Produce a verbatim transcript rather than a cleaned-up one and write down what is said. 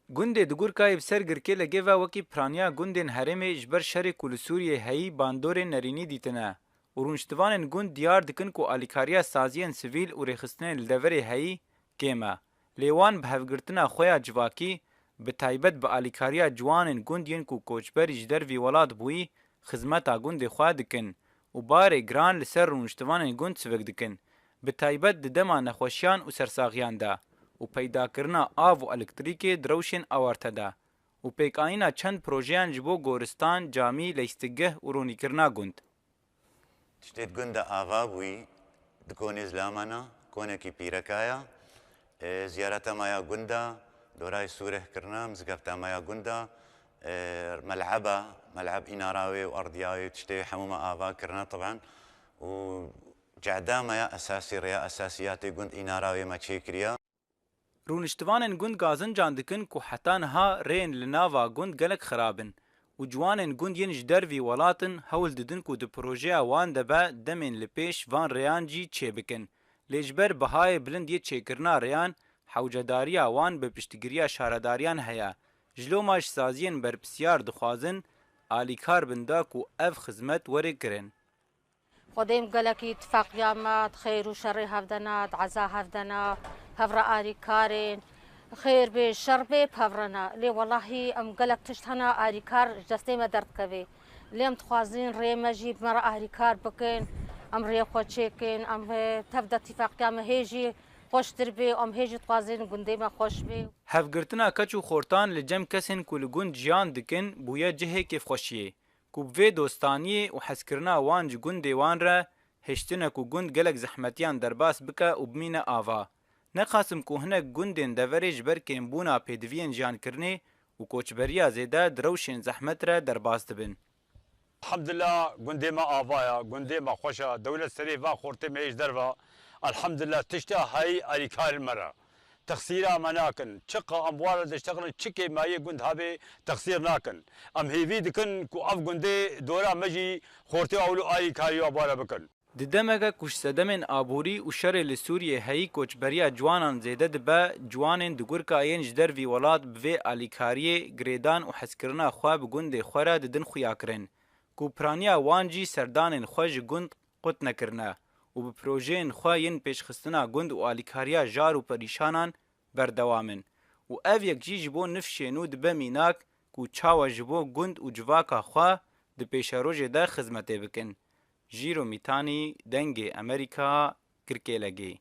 Gundê Digurkayê bi ser Girkêlegê ve wekî piraniya gundên herêmê ji ber şerê ku li Sûriyê heyî bandorên nerînî dîtine û rûniştivanên gund diyar dikin ku alîkariya saziyên sivîl û rêxistinên li deverê heyî kêm e. Lê wan bi hevgirtina xwe ya civakî, bi taybet bi alîkariya ciwanên gund yên ku koçberî ji dervî welat bûyî, xizmeta gundê xwe dikin û barê giran li ser rûniştivanên gund sivik dikin, bi taybet di dema nexweşiyan û sersaxiyan de û peydakirina av û elektrîkê di rewşên awarte de û pêkanîna çend projeyan ji bo goristan, camî, leystigeih û ronîkirina gund. Tiştê di gund de ava bûyî, di konê zilamana, konekî pîreka ya. E, ziyareta me ya gund de, dorayê Sûreh kirina, mizgefta me ya gund de, e, mel'eba, mel'eb înara wê û ardiya wê û tiştê wê hemû me ava kirina, teben. Û cehda me ya esasî, rêya esasî ya tê gund, înara wê me çêkiriya. Rûniştivanên gund gazincan dikin ku heta niha rêyên li nava gund gelek xirab in û ciwanên gund yên ji dervî welat in hewl didin ku di projeya wan de be demên li pêş van rêyan jî çêbikin. Lê ji ber bihayê bilind yê çêkirina rêyan, hewcedariya wan bi piştgiriya şaredariyan heye. Ji loma ji saziyên berpirsiyar dixwazin alîkar bin da ku ev xizmet were kirin. Xwedê em gelekî tifaqiya me di xêr û şerê hev de ne, di eza hev de ne, hev re arîkar ên. Xêr bê, şer bê, bi hev re ne. Lê welahî em gelek tişt hene arîkar ji destê me derdikevê. Lê em dixwazin rê me jî bi me re arîkar bikin, em rê xwe çêkin, em, e, tev de tifaqiya me hê jî xweştir bê, em hê jî dixwazin gundê me xweş bê. Hevgirtina keç û xortan li cem kesên ku li gund jiyan dikin bûye cihê kêfxweşiyê. Ku bi vê dostaniyê û hezkirina wan ji gundê wan re hiştine ku gund gelek zehmetiyan derbas bike û bimîne ava. Ne qasim ku hinek gundên deverê ji ber kêmbûna pêdiviyên jiyankirinê û koçberiya zêde di rewşên zehmet re derbas dibin. Elhamdulillah gundê me ava ya, gundê me xweş e, dewlet serê va xortê me yê ji derve. Elhamdulillah tişta heyî alîkarên me re. Texsîra me nakin. Çiqa em wara diştexilin, çi kêmayiyê gund habe texsîr nakin. Em hêvî dikin ku ev gundê dora me jî xortê ewlo alîkarî wa bare bikin. Di demeke ku ji sedemên aborî û şerê li Sûriyê heyî koçberiya ciwanan zêde dibe, ciwanên Digurka yên ji dervî welat bi vê alîkariyê, girêdan û hezkirina xwe bi gundê xwe re didin xuyakirin, ku piraniya wan jî serdanên xwe ji gund qut nekirine û bi projeyên xwe yên pêşxistina gund û alîkariya jar û perîşanan berdewam in û ev yek jî ji bo nifşê nû dibe mînak ku çawa ji bo gund û civaka xwe di pêşerojê de xizmetê bikin. Jîro Mîtanî, Dengê Emerîka, Girkêlegê.